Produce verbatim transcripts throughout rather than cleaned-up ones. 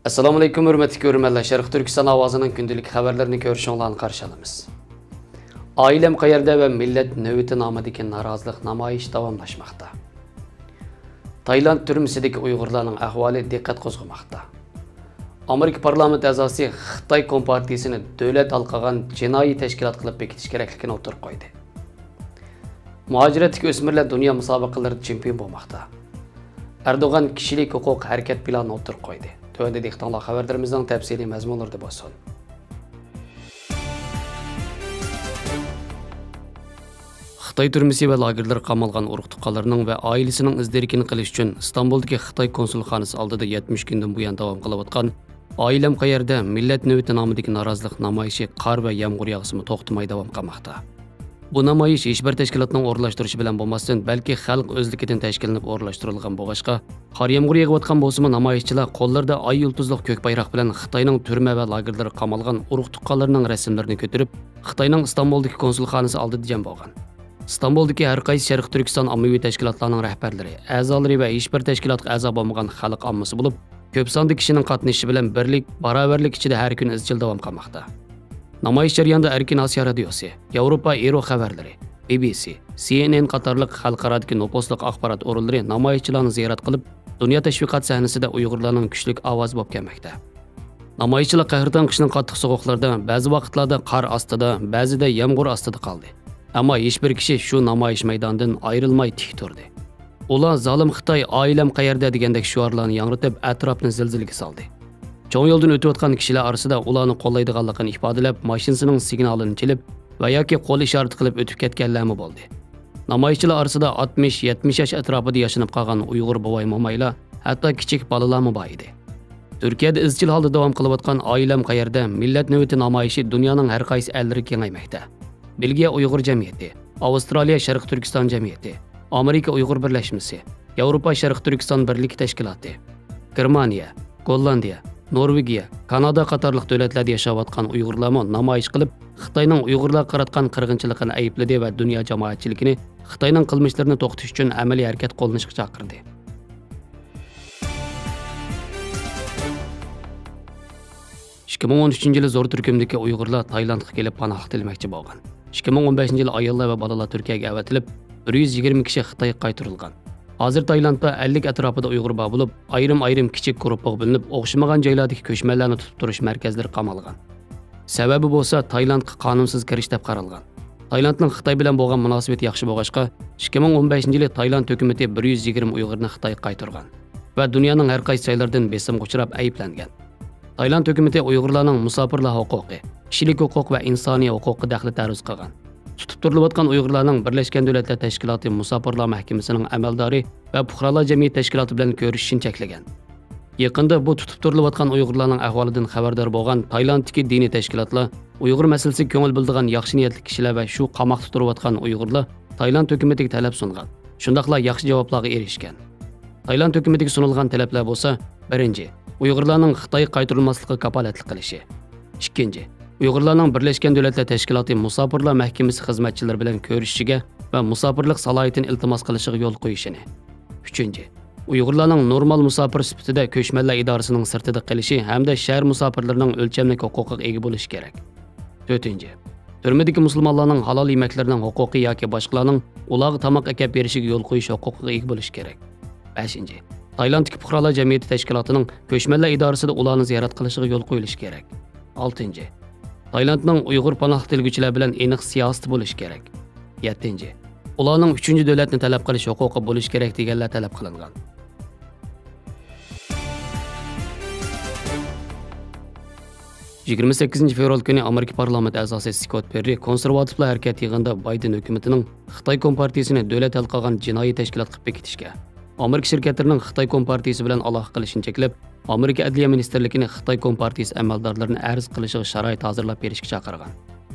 ئەسسالامۇئەلەيكۇم، ھۆرمەتلىك كۆرۈرمەنلەر. شەرقىي تۈركىستان ئاۋازىنىڭ كۈندىلىك خەۋەرلىرىنى كۆرۈشۈڭلارنى قارشى ئالىمىز. «ئائىلەم قەيەردە» ۋە «مىللەت نۆۋىتى» نامىدىكى نارازىلىق نامايىشى داۋاملاشماقتا. تايلاند تۈرمىسىدىكى ئۇيغۇرلارنىڭ ئەھۋالى دىققەت قوزغىماقتا. ئامېرىكا پارلامېنت ئەزاسى خىتاي كومپارتىيىسىنى دۆلەت ھالقىغان جىنايى تەشكىلات قىلىپ بېكىتىش كېرەكلىكىنى ئوتتۇرىغا قويدى. مۇھاجىرەتتىكى ئۆسمۈرلەر دۇنيا مۇسابىقىلىرىدە چېمپىيون بولماقتا. ئەردوغان كىشىلىك ھوقۇق ھەرىكەت پىلانىنى ئوتتۇرىغا قويدى. تۆۋەندە دىققىتىڭلار خەۋەرلىرىمىزنىڭ تەپسىلىي مەزمۇنلىرىدا بولسۇن. خىتاي تۈرمىسى ۋە لاگېرلىرىغا قامالغان ئۇرۇق-تۇغقانلىرىنىڭ ۋە ئائىلىسىنىڭ ئىز-دېرىكىنى قىلىش ئۈچۈن ئىستانبۇلدىكى خىتاي كونسۇلخانىسى ئالدىدا يەتمىش كۈندىن بۇيان داۋام قىلىۋاتقان «ئائىلەم قەيەردە؟ مىللەت نۆۋىتى» نامىدىكى نارازىلىق نامايىشى قار ۋە يامغۇر ياغسىمۇ توختىماي داۋام قىلماقتا. بۇ نامايىش ھېچبىر تەشكىلاتنىڭ ئورۇنلاشتۇرۇشى بىلەن بولماستىن، بەلكى خەلق ئۆزلۈكىدىن تەشكىللىنىپ ئورۇنلاشتۇرۇلغان بولغاچقا، قار يامغۇر يېغىۋاتقان بولسىمۇ، نامايىشچىلار قوللىرىدا ئاي يۇلتۇزلۇق كۆك بايراق بىلەن خىتاينىڭ تۈرمە ۋە لاگېرلىرىغا قامالغان ئۇرۇق-تۇغقانلىرىنىڭ رەسىملىرىنى كۆتۈرۈپ، خىتاينىڭ ئىستانبۇلدىكى كونسۇلخانىسى ئالدىدا جەم بولغان. ئىستانبۇلدىكى ھەر قايسى شەرقىي تۈركىستان ئاممىۋى تەشكىلاتلارنىڭ رەھبەرلىرى، ئەزالىرى ۋە ھېچبىر تەشكىلاتقا ئەزا بولمىغان خەلق ئاممىسى بولۇپ، كۆپ ساندا كىشىنىڭ قاتنىشىشى بىلەن بىرلىك، باراۋەرلىك ئىچىدە ھەر كۈنى ئىزچىل داۋام قىلماقتا. نامايىش جەريانىدا ئەركىن ئاسىيا رادىيوسى، ياۋروپا ئېرو خەۋەرلىرى، بى بى سى، سى ئېن ئېن قاتارلىق خەلقئارادىكى نوپۇسلۇق ئاخبارات ئورۇنلىرى نامايىشچىلارنى زىيارەت قىلىپ، دۇنيا تەشۋىقات سەھنىسىدە ئۇيغۇرلارنىڭ كۈچلۈك ئاۋازى بولۇپ كەلمەكتە. نامايىشچىلار قەھرىتان قىشنىڭ قاتتىق سوغۇقلىرىدا، بەزى ۋاقىتلاردا قار ئاستىدا، بەزىدە يامغۇر ئاستىدا قالدى. ئەمما ھېچبىر كىشى شۇ نامايىش مەيدانىدىن ئايرىلماي تىك تۇردى. ئۇلار «زالىم خىتاي، ئائىلەم قەيەردە؟» دېگەندەك شوئارلارنى ياڭرىتىپ، ئەتراپنى زىلزىلىگە سالدى. چوڭ يولدىن ئۆتۈۋاتقان كىشىلەر ئارىسىدا ئۇلارنى قوللايدىغانلىقىنى ئىپادىلەپ، ماشىنىسىنىڭ سىگنالىنى چېلىپ ۋە ياكى قول ئىشارىتى قىلىپ ئۆتۈپ كەتكەنلەرمۇ بولدى. نامايىشچىلار ئارىسىدا ئاتمىش، يەتمىش ياش ئەتراپىدا ياشىنىپ قالغان ئۇيغۇر بوۋاي-مومايلار، ھەتتا كىچىك بالىلارمۇ بار ئىدى. تۈركىيەدە ئىزچىل ھالدا داۋام قىلىۋاتقان «ئائىلەم قەيەردە؟ مىللەت نۆۋىتى» نامايىشى دۇنيانىڭ ھەر قايسى ئەللىرىگە كېڭەيمەكتە. بېلگىيە ئۇيغۇر جەمئىيىتى، ئاۋسترالىيە شەرقىي تۈركىستان جەمئىيىتى، ئامېرىكا ئۇيغۇر بىرلەشمىسى، ياۋروپا شەرقىي تۈركىستان بىرلىكى تەشكىلاتى، گېرمانىيە، گوللاندىيە، نورۋېگىيە، كانادا قاتارلىق دۆلەتلەردە ياشاۋاتقان ئۇيغۇرلارمۇ نامايىش قىلىپ، خىتاينىڭ ئۇيغۇرلارغا قاراتقان قىرغىنچىلىقىنى ئەيىبلىدى ۋە دۇنيا جامائەتچىلىكىنى خىتاينىڭ قىلمىشلىرىنى توختىتىش ئۈچۈن ئەمەلىي ھەرىكەت قوللىنىشقا چاقىردى. ئىككى مىڭ ئون ئۈچىنچى يىلى زور تۈركۈمدىكى ئۇيغۇرلار تايلاندقا كېلىپ پاناھلىق تىلىمەكچى بولغان. ئىككى مىڭ ئون بەشىنچى يىلى ئاياللار ۋە بالىلار تۈركىيەگە ئەۋەتىلىپ، بىر يۈز يىگىرمە كىشى خىتايغا قايتۇرۇلغان. ھازىر تايلاندتا ئەللىك ئەتراپىدا ئۇيغۇر بار بولۇپ، ئايرىم-ئايرىم كىچىك گۇرۇپپىغا بۆلۈنۈپ، ئوخشىمىغان جايلاردىكى كۆچمەنلەرنى تۇتۇپ تۇرۇش مەركەزلىرىگە قامالغان. سەۋەبى بولسا تايلاندقا قانۇنسىز كىرىش دەپ قارالغان. تايلاندنىڭ خىتاي بىلەن بولغان مۇناسىۋىتى ياخشى بولغاچقا، ئىككى مىڭ ئون بەشىنچى يىلى تايلاند ھۆكۈمىتى بىر يۈز يىگىرمە ئۇيغۇرنى خىتايغا قايتۇرغان ۋە دۇنيانىڭ ھەر قايسى جايلىرىدىن بېسىمغا ئۇچراپ ئەيىبلەنگەن. تايلاند ھۆكۈمىتى ئۇيغۇرلارنىڭ مۇساپىرلار ھوقۇقى، كىشىلىك ھوقۇق ۋە ئىنسانىي ھوقۇققا دەخلى تەرۇز قىلغان. تۇتۇپ تۇرۇلۇۋاتقان ئۇيغۇرلارنىڭ بىرلەشكەن دۆلەتلەر تەشكىلاتى مۇساپىرلار مەھكىمىسىنىڭ ئەمەلدارى ۋە پۇقرالار جەمئىيەت تەشكىلاتى بىلەن كۆرۈشۈشىنى چەكلىگەن. يېقىندا بۇ تۇتۇپ تۇرۇلۇۋاتقان ئۇيغۇرلارنىڭ ئەھۋالىدىن خەۋەردار بولغان تايلاندتىكى دىنىي تەشكىلاتلار ئۇيغۇر مەسىلىسىگە كۆڭۈل بۆلىدىغان ياخشى نىيەتلىك كىشىلەر ۋە شۇ قاماقتا تۇرۇۋاتقان ئۇيغۇرلار تايلاند ھۆكۈمىتىگە تەلەپ سۇنغان. شۇنداقلا ياخشى جاۋابلارغا ئېرىشكەن. تايلاند ھۆكۈمىتىگە سۇنۇلغان تەلەپلەر بولسا، بىرىنچى، ئۇيغۇرلارنىڭ خىتايغا قايتۇرۇلماسلىقىغا كاپالەتلىك قىلىشى. ئىككىنچى، ئۇيغۇرلارنىڭ بىرلەشكەن دۆلەتلەر تەشكىلاتى مۇساپىرلار مەھكىمىسى خىزمەتچىلىرى بىلەن كۆرۈشۈشىگە ۋە مۇساپىرلىق سالاھىيىتىنى ئىلتىماس قىلىشىغا يول قويۇشىنى. ئۈچىنچى، ئۇيغۇرلارنىڭ نورمال مۇساپىر سۈپىتىدە كۆچمەنلەر ئىدارىسىنىڭ سىرتىدا قېلىشى ھەمدە شەھەر مۇساپىرلىرىنىڭ ئۆلچەملىك ھوقۇقىغا ئىگە بولۇشى كېرەك. تۆتىنچى، تۈرمىدىكى مۇسۇلمانلارنىڭ ھالال يېمەكلىرىنىڭ ھوقۇقى ياكى باشقىلارنىڭ ئۇلارغا تاماق ئەكەپ بېرىشىگە يول قويۇش ھوقۇقىغا ئىگە بولۇشى كېرەك. بەشىنچى، تايلاندتىكى پۇقرالار جەمئىيىتى تەشكىلاتىنىڭ كۆچمەنلەر ئىدارىسىدە ئۇلارنى زىيارەت قىلىشىغا يول قويۇلۇشى كېرەك. ئالتىنچى، تايلاندنىڭ ئۇيغۇر پاناھلىق تىلىگۈچىلەر بىلەن ئېنىق سىياسىتى بولۇشى كېرەك. يەتتىنچى، ئۇلارنىڭ ئۈچىنچى دۆلەتنى تەلەپ قىلىش ھوقۇقى بولۇشى كېرەك دېگەنلەر تەلەپ قىلىنغان. يىگىرمە سەككىزىنچى فېۋرال كۈنى ئامېرىكا پارلامېنت ئەزاسى سكوت پېررى كونسېرۋاتىپلار ھەرىكەت يىغىنىدا بايدېن ھۆكۈمىتىنىڭ خىتاي كومپارتىيىسىنى دۆلەت ھالقىغان جىنايى تەشكىلات قىلىپ بېكىتىشكە، ئامېرىكا شىركەتلىرىنىڭ خىتاي كومپارتىيىسى بىلەن ئالاقە قىلىشىنى چەكلەپ، ئامېرىكا ئەدلىيە مىنىستىرلىكىنى خىتاي كومپارتىيىسى ئەمەلدارلىرىنى ئەرز قىلىشىغا شارائىت ھازىرلاپ بېرىشكە چاقىرغان.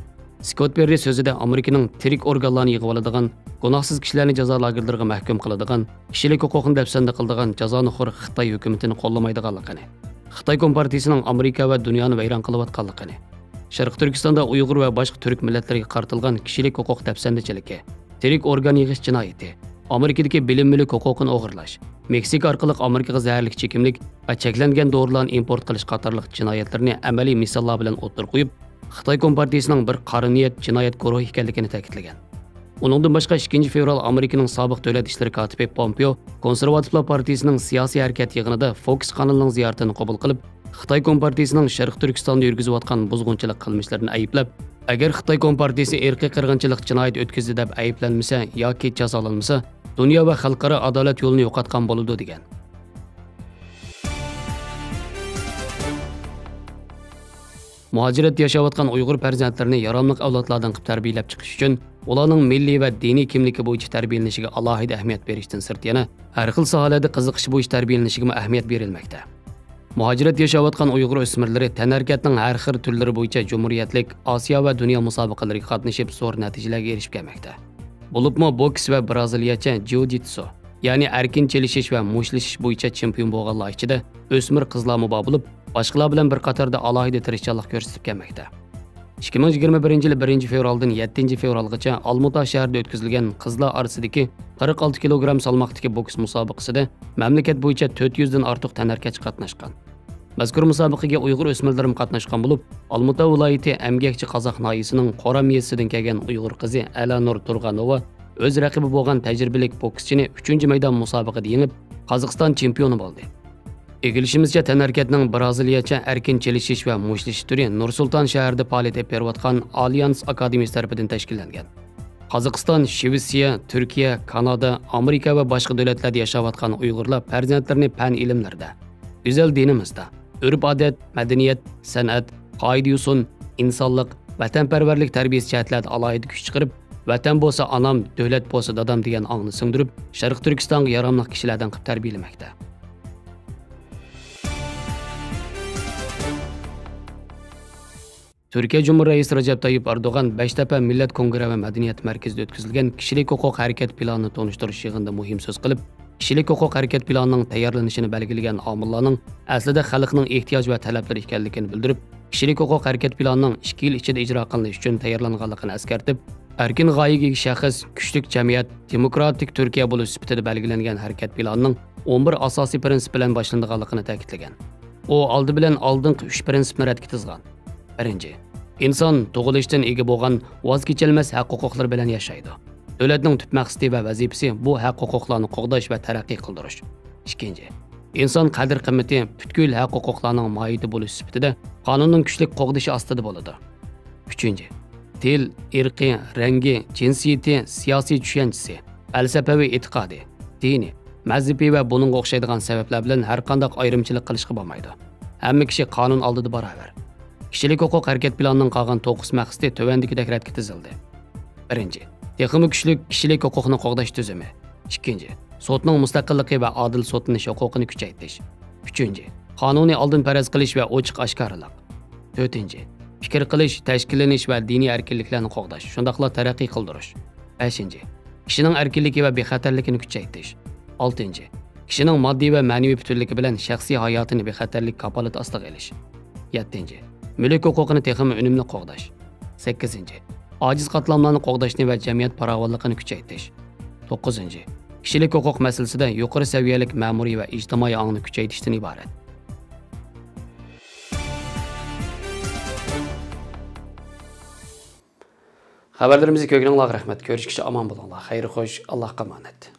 سكوت پېررى سۆزىدە ئامېرىكىنىڭ تىرىك ئورگانلارنى يىغىۋالىدىغان، گۇناھسىز كىشىلەرنى جازا لاگېرلىرىغا مەھكۇم قىلىدىغان، كىشىلىك ھوقۇقنى دەپسەندە قىلىدىغان جازانىخور خىتاي ھۆكۈمىتىنى قوللىمايدىغانلىقىنى، خىتاي كومپارتىيىسىنىڭ ئامېرىكا ۋە دۇنيانى ۋەيران قىلىۋاتقانلىقىنى، شەرقىي تۈركىستاندا ئۇيغۇر ۋە باشقا تۈرك مىللەتلىرىگە قارىتىلغان كىشىلىك ھوقۇق دەپسەندىچىلىكى، تىرىك ئورگان يىغىش جىنايىتى، ئامېرىكىدىكى بىلىم مۈلۈك ھوقۇقىنى ئوغرىلاش، مېكسىكا ئارقىلىق ئامېرىكىغا زەھەرلىك چېكىملىك ۋە چەكلەنگەن دورىلارنى ئىمپورت قىلىش قاتارلىق جىنايەتلىرىنى ئەمەلىي مىساللار بىلەن ئوتتۇرىغا قويۇپ، خىتاي كومپارتىيىسىنىڭ بىر قارا نىيەت جىنايەت گۇرۇھى ئىكەنلىكىنى تەكىتلىگەن. ئۇنىڭدىن باشقا، ئىككىنچى فېۋرال ئامېرىكىنىڭ سابىق دۆلەت ئىشلىرى كاتىپى پومپېئو كونسېرۋاتىپلار پارتىيىسىنىڭ سىياسىي ھەرىكەت يىغىنىدا فوكس قانىلىنىڭ زىيارىتىنى قوبۇل قىلىپ، خىتاي كومپارتىيىسىنىڭ شەرقىي تۈركىستاندا يۈرگۈزۈۋاتقان بۇزغۇنچىلىق قىلمىشلىرىنى ئەيىبلەپ، ئەگەر خىتاي كومپارتىيىسى ئىرقىي قىرغىنچىلىق جىنايىتى ئۆتكۈزدى دەپ ئەيىبلەنمىسە ياكى جازالانمىسا، دۇنيا ۋە خەلقئارا ئادالەت يولىنى يوقاتقان بولىدۇ، دېگەن. مۇھاجىرەتتە ياشاۋاتقان ئۇيغۇر پەرزەنتلىرىنى ياراملىق ئەۋلادلاردىن قىلىپ تەربىيەلەپ چىقىش ئۈچۈن، ئۇلارنىڭ مىللىي ۋە دىنىي كىملىكى بويىچە تەربىيەلىنىشىگە ئالاھىدە ئەھمىيەت بېرىشتىن سىرت، يەنە ھەر خىل ساھەلەردە قىزىقىش بويىچە تەربىيەلىنىشىگىمۇ ئەھمىيەت بېرىلمەكتە. مۇھاجىرەتتە ياشاۋاتقان ئۇيغۇر ئۆسمۈرلىرى تەنھەرىكەتنىڭ ھەر خىل تۈرلىرى بويىچە جۇمھۇرىيەتلىك، ئاسىيا ۋە دۇنيا مۇسابىقىلىرىگە قاتنىشىپ، زور نەتىجىلەرگە ئېرىشىپ كەلمەكتە. بولۇپمۇ بوكس ۋە برازىلىيەچە جيۇ جىتسۇ، يەنى ئەركىن چېلىشىش ۋە مۇشتلىشىش بويىچە چېمپىيون بولغانلار ئىچىدە ئۆسمۈر قىزلارمۇ بار بولۇپ، باشقىلار بىلەن بىر قاتاردا ئالاھىدە تىرىشچانلىق كۆرسىتىپ كەلمەكتە. ئىككى مىڭ يىگىرمە بىرىنچى يىلى بىرىنچى فېۋرالدىن يەتتىنچى فېۋرالغىچە ئالمۇتا شەھىرىدە ئۆتكۈزۈلگەن قىزلار ئارىسىدىكى قىرىق ئالتە كىلوگرام سالماقتىكى بوكس مۇسابىقىسىدە مەملىكەت بويىچە تۆت يۈزدىن ئارتۇق تەنھەرىكەتچى قاتناشقان. مەزكۇر مۇسابىقىگە ئۇيغۇر ئۆسمۈرلىرىمۇ قاتناشقان بولۇپ، ئالمۇتا ۋىلايىتى ئەمگەكچى قازاق ناھىيەسىنىڭ قورام يېزىسىدىن كەلگەن ئۇيغۇر قىزى ئەلانۇر تۇرغانوۋا ئۆز رەقىبى بولغان تەجرىبىلىك بوكسچىنى ئۈچىنچى مەيدان مۇسابىقىدە يېڭىپ، قازاقىستان چېمپىيونى بولدى. ئىگىلىشىمىزچە، تەنھەرىكەتنىڭ برازىلىيەچە ئەركىن چېلىشىش ۋە مۇشتلىشىش تۈرى نۇر سۇلتان شەھىرىدە پائالىيەت ئېلىپ بېرىۋاتقان ئاليانس ئاكادېمىيىسى تەرىپىدىن تەشكىللەنگەن. قازاقىستان، شىۋېتسىيە، تۈركىيە، كانادا، ئامېرىكا ۋە باشقا دۆلەتلەردە ياشاۋاتقان ئۇيغۇرلار پەرزەنتلىرىنى پەن ئىلىملىرىدە، گۈزەل دىنىمىزدا، ئۆرپ-ئادەت، مەدەنىيەت، سەنئەت، قائىدە-يوسۇن، ئىنسانلىق، ۋەتەنپەرۋەرلىك تەربىيەسى جەھەتلەردە ئالاھىدە كۈچ چىقىرىپ، ۋەتەن بولسا ئانام، دۆلەت بولسا دادام دېگەن ئاڭنى سىڭدۈرۈپ، شەرقىي تۈركىستانغا ياراملىق كىشىلەردىن قىلىپ تەربىيەلىمەكتە. تۈركىيە جۇمھۇر رەئىسى رەجەپ تايىپ ئەردوغان بەشتەپە مىللەت كونگرېسى ۋە مەدەنىيەت مەركىزىدە ئۆتكۈزۈلگەن كىشىلىك ھوقۇق ھەرىكەت پىلانىنى تونۇشتۇرۇش يىغىنىدا مۇھىم سۆز قىلىپ، كىشىلىك ھوقۇق ھەرىكەت پىلانىنىڭ تەييارلىنىشىنى بەلگىلىگەن ئامىللارنىڭ ئەسلىدە خەلقنىڭ ئېھتىياجى ۋە تەلەپلىرى ئىكەنلىكىنى بىلدۈرۈپ، كىشىلىك ھوقۇق ھەرىكەت پىلانىنىڭ ئىككى يىل ئىچىدە ئىجرا قىلىنىش ئۈچۈن تەييارلانغانلىقىنى ئەسكەرتىپ، ئەركىن غايىگە ئىگە شەخس، كۈچلۈك جەمئىيەت، دېموكراتىك تۈركىيە بولۇش سۈپىتىدە بەلگىلەنگەن ھەرىكەت پىلانىنىڭ ئون بىر ئاساسىي پىرىنسىپ بىلەن باشلىنىدىغانلىقىنى تەكىتلىگەن. ئۇ ئالدى بىلەن ئالدىنقى ئۈچ پىرىنسىپنى رەت كىتىزغان. بىرىنچى، ئىنسان تۇغۇلۇشتىن ئىگە بولغان ۋاز كېچەلمەس ھەق-ھوقۇقلىرى بىلەن ياشايدۇ. دۆلەتنىڭ تۈپ مەقسىتى ۋە ۋەزىپىسى بۇ ھەق-ھوقۇقلارنى قوغداش ۋە تەرەققىي قىلدۇرۇش. ئىككىنچى، ئىنسان قەدىر-قىممىتى پۈتكۈل ھەق-ھوقۇقلارنىڭ ماھىيىتى بولۇش سۈپىتىدە قانۇننىڭ كۈچلۈك قوغدىشى ئاستىدا بولىدۇ. ئۈچىنچى، تىل، ئىرقى، رەڭگى، جىنسىيىتى، سىياسىي چۈشەنچىسى، پەلسەپىۋى ئېتىقادى، دىنى، مەزھىپى ۋە بۇنىڭغا ئوخشايدىغان سەۋەبلەر بىلەن ھەرقانداق ئايرىمچىلىق قىلىشقا بولمايدۇ. ھەممە كىشى قانۇن ئالدىدا باراۋەر. كىشىلىك ھوقۇق ھەرىكەت پىلانىنىڭ قالغان توققۇز مەقسىتى تۆۋەندىكىدەك رەتكە تىزىلدى. بىرىنچى، تېخىمۇ كۈچلۈك كىشىلىك ھوقۇقنى قوغداش تۈزۈمى. ئىككىنچى، سوتنىڭ مۇستەقىللىقى ۋە ئادىل سوتلىنىش ھوقۇقىنى كۈچەيتىش. ئۈچىنچى، قانۇننى ئالدىن پەرەز قىلىش ۋە ئوچۇق-ئاشكارىلىق. تۆتىنچى، پىكىر قىلىش، تەشكىللىنىش ۋە دىنىي ئەركىنلىكلەرنى قوغداش، شۇنداقلا تەرەققىي قىلدۇرۇش. بەشىنچى، كىشىنىڭ ئەركىنلىكى ۋە بىخەتەرلىكىنى كۈچەيتىش. ئالتىنچى، كىشىنىڭ ماددىي ۋە مەنىۋى پۈتۈنلۈكى بىلەن شەخسىي ھاياتىنى بىخەتەرلىك كاپالىتى ئاستىغا ئېلىش. يەتتىنچى، مۈلۈك ھوقۇقىنى تېخىمۇ ئۈنۈملۈك قوغداش. سەككىزىنچى، ئاجىز قاتلاملارنى قوغداشنى ۋە جەمئىيەت پاراۋانلىقىنى كۈچەيتىش. توققۇزىنچى، كىشىلىك ھوقۇق مەسىلىسىدە يۇقىرى سەۋىيەلىك مەمۇرىي ۋە ئىجتىمائىي ئاڭنى كۈچەيتىشتىن ئىبارەت. خەۋەرلىرىمىزنى كۆرگىنىڭلارغا رەھمەت. كۆرۈشكىچە ئامان بولۇڭلار. خەير خوش، ئاللاھقا ئامانەت.